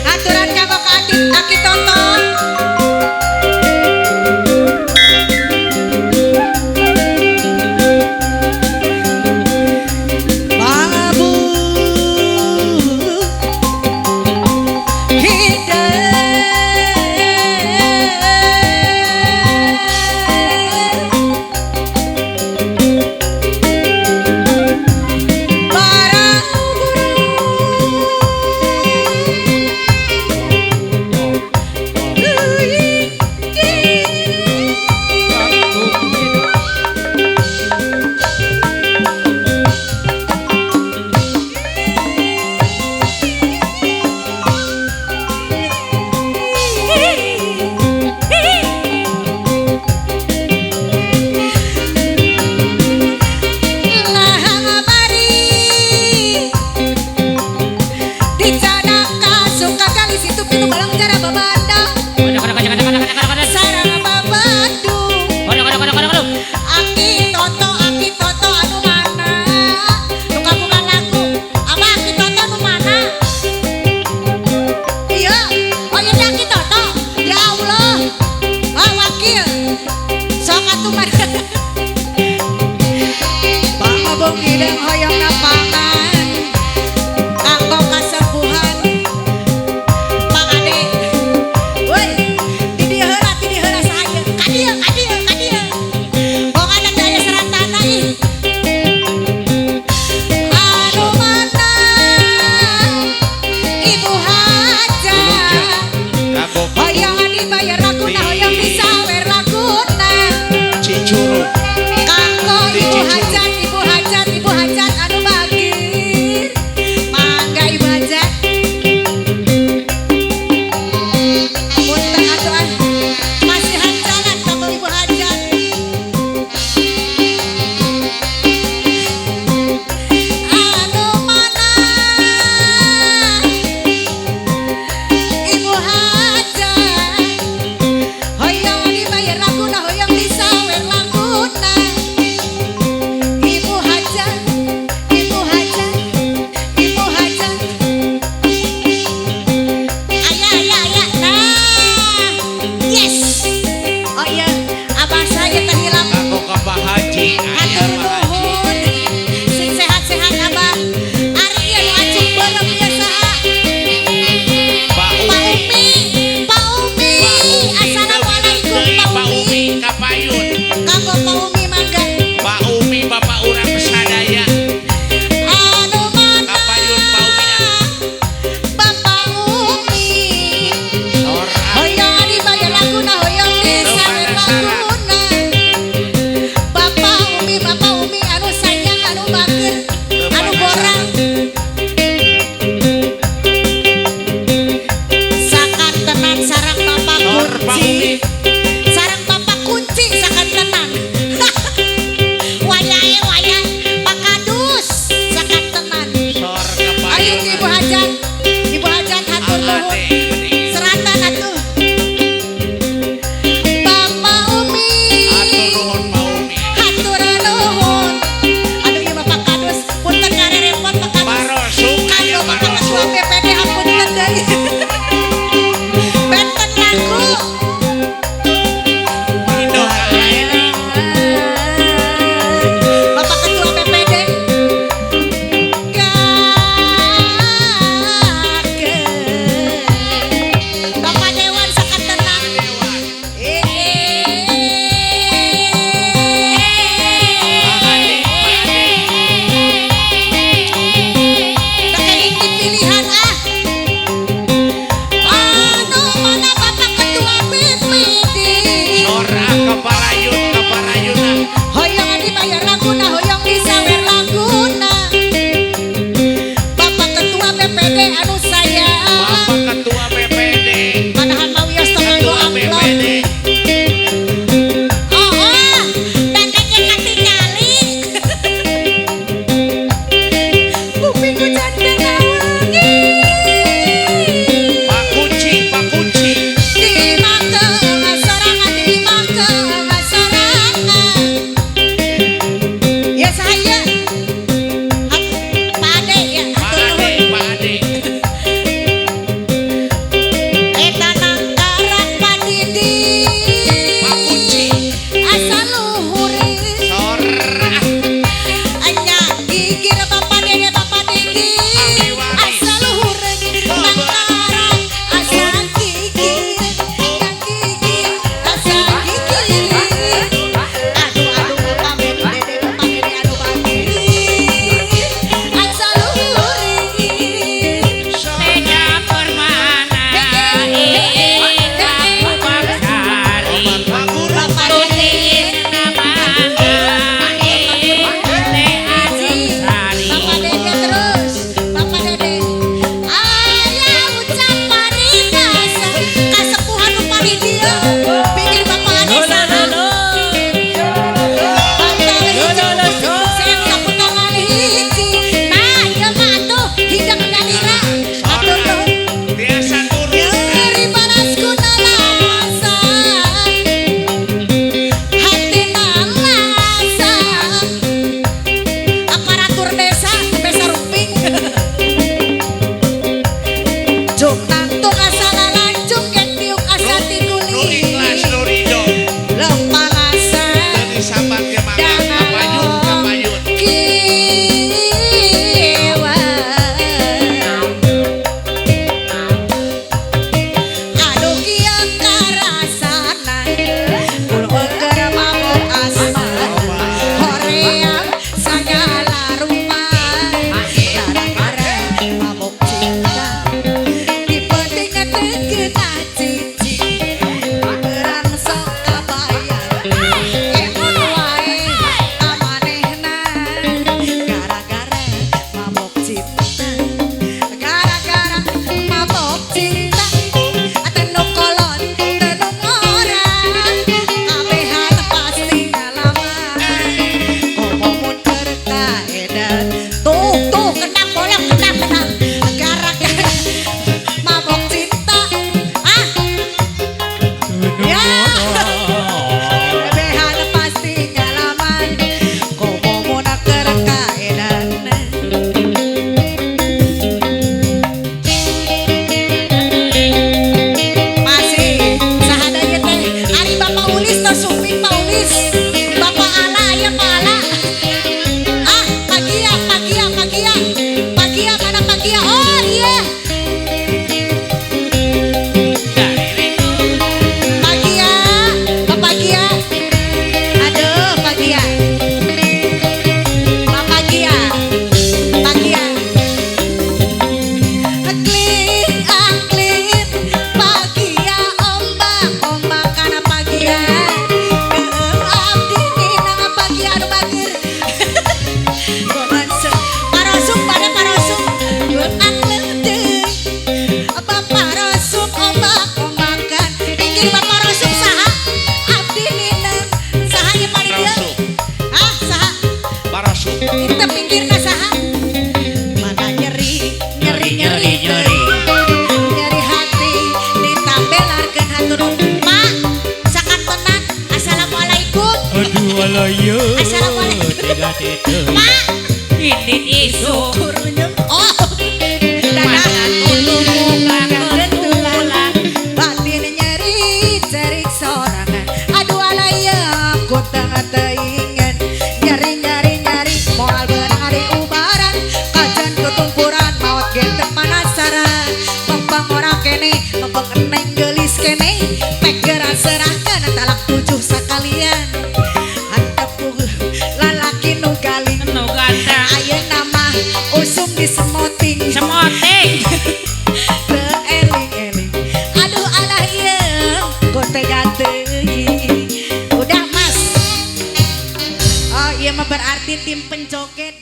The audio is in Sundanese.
Aturan kanggo ka Aki Toto. Babu hideung para guru. Supirna saha? Mana nyeri, nyeri, nyeri, Nyeri, nyeri. Nyeri hati ditambelarkeun hatur nuhun. Mak, sakantenan. Assalamualaikum. Aduh alayo. Assalamualaikum. Tega tega. Mak, Ini isu. kurunyum. Oh. Dadah. Kebetulan. Batin nyeri cerik sorangan. Aduh alaya ku tengah teuingan. Nyeri nyeri nyeri moal beunang ari ubaran. Kajen tutumpuran maot ge teu penasaran. Mempeng ora kene, mempeng eneng geulis kene. Pek geura serahkeun talak tujuh sakalian. Antep lalaki nu galing. Nu ganteng. Ayeuna mah usum disemoting. Semoting. Teu eling-eling. Aduh alah ieu, ku tega teuing. Udah, Mas. Oh iya mah berarti tim penjoget.